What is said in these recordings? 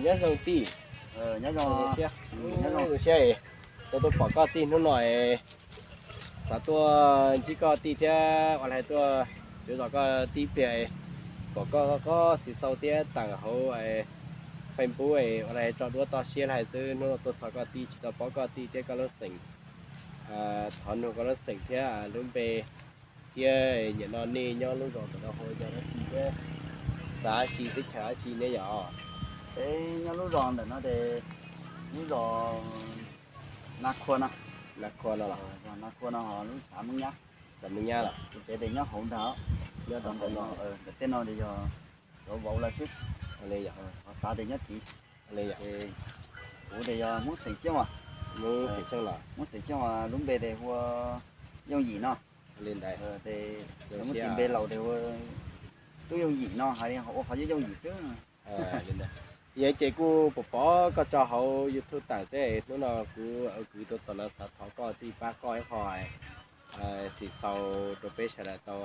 Nyob zoo tij. Zoo siab, tau tuaj pom koj tij hnub no, xav tuaj ntsib koj tij thiab ua li hais tuaj yuav zos koj tij pliag, pom koj qoj xis xau thiab tawm hauv Facebook ua li hais tso duab toj siab li hais xwb, hnub no tuaj txog koj tij tsis tau paub koj tij thiab koj lub xeem, thov nug koj lub xeem thiab lub npe thiab nim no nej nyob lub zos ntawm no hu ua dab tsi thiab xav dab tsi teb chaws dab tsi ne yom? Peb nyob lub zos ntawm no ces lub zos Na Khua no. Na Khua no los? Na Khua no ho lub xav Moob Nyab. Xav Moob Nyab los? Kuv tsev ces nyob hauv ntag, nyob rau ntawm no, ntawm tej no ces yog cov vauv lawm xwb. Ho xav ces nyob tid. Ces kuv ces yog Hmoob xeem Xyooj, Hmoob xeem Xyooj los? Hmoob xeem Xyooj, lub npe ces hu ua Yooj Yim no. Li ntawd, ces lawv muab tis npe laus ces hu ua Tub Yooj Yim no, hais li ua qhov Yooj Yim xwb. Yog ces kuj pom pom koj tso hauv YouTube tawm xwb, hnub no kuv kwv tuaj txog no xav thov koj tij pab koj ib qho xis xaus rau peb sawv daws tau,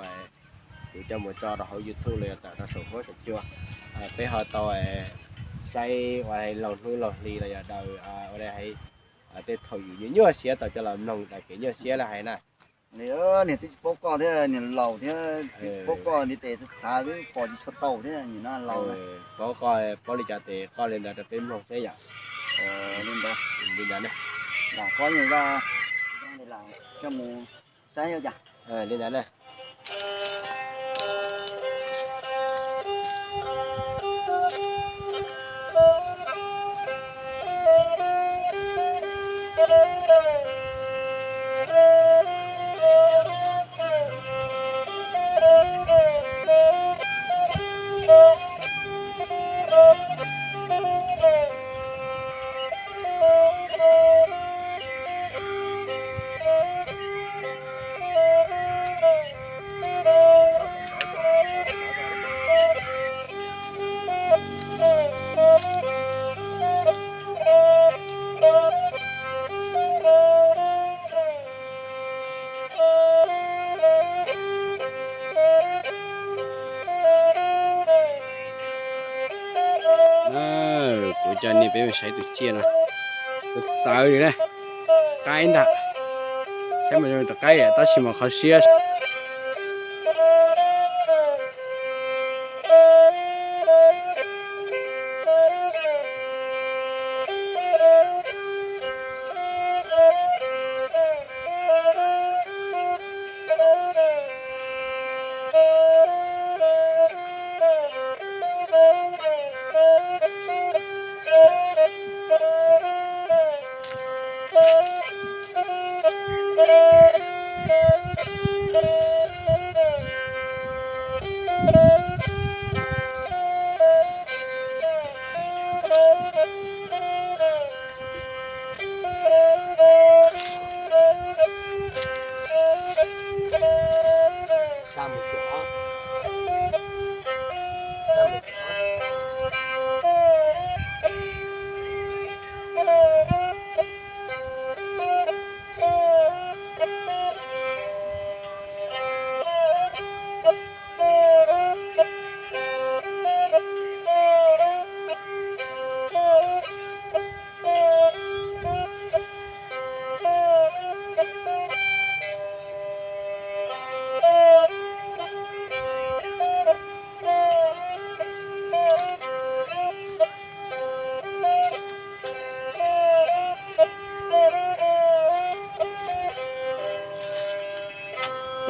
kuv coj mus tso rau hauv YouTube los yog tawm rau saum huab saum cua, peb ho tau saib ua laug hnub laug hli los yog daws ua li hais tej thaum yus nyuaj nyuaj siab tau coj los mloog daws kev nyuaj siab li hais na. Niag twb tsis paub koj thiab niag laus thiab, tsis paub koj nti tes xav xav twb pom tsis tshua tau thiab nim no laus. Paub koj paub li cas ces koj li ntawd rau peb mloog thiab yom. Li ntawd, li ntawd ne. Lam koj yeej coj mus saib ua cas. Li ntawd ne. Kuv coj nej peb mus saib tus tsiaj no, tus txawv li na, qaib ntag. Saib mas zoo rov qaib tab sis mas qhov siab.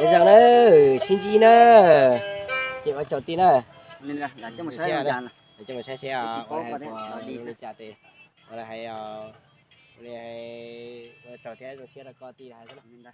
Nyob zoo na, sib ntsib na, ces ua tsaug tij na. Coj mus saib seb li cas tes, ua li hais ua tsaug thiab zoo siab rau koj tij hais xwb na.